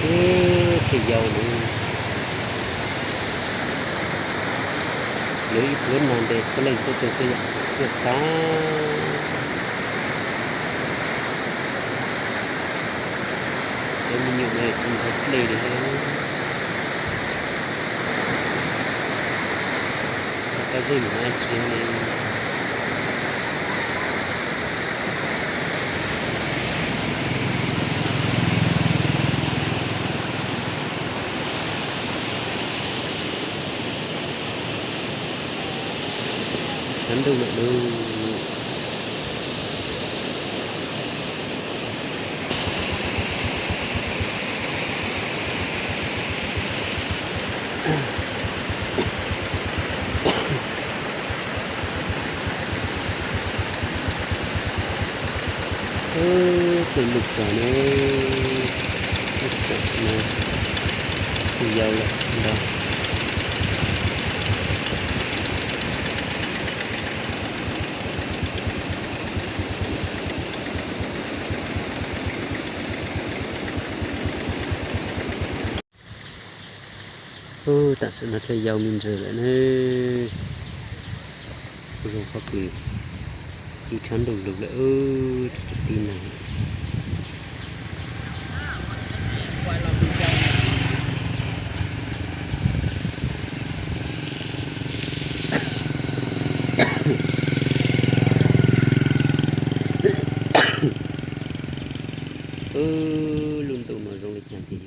Thiaj yau lawm. Lawv ib pluag no ntes puav leej tuaj tus thiaj yam tuaj txav. Cov me nyuam no tsis ntshai dlej li. Kab zej mus dab tsi li. Sab ntuj lawm lauj. Tej lus tso ne, tam sim no twb yau lawm ntag. Tam sim no thiaj yau me ntsis lawm ne. Kuj zoo pob kws ib tshab ntuj lug lawm, tib neeg. Lub ntuj no zoo li cas tiag.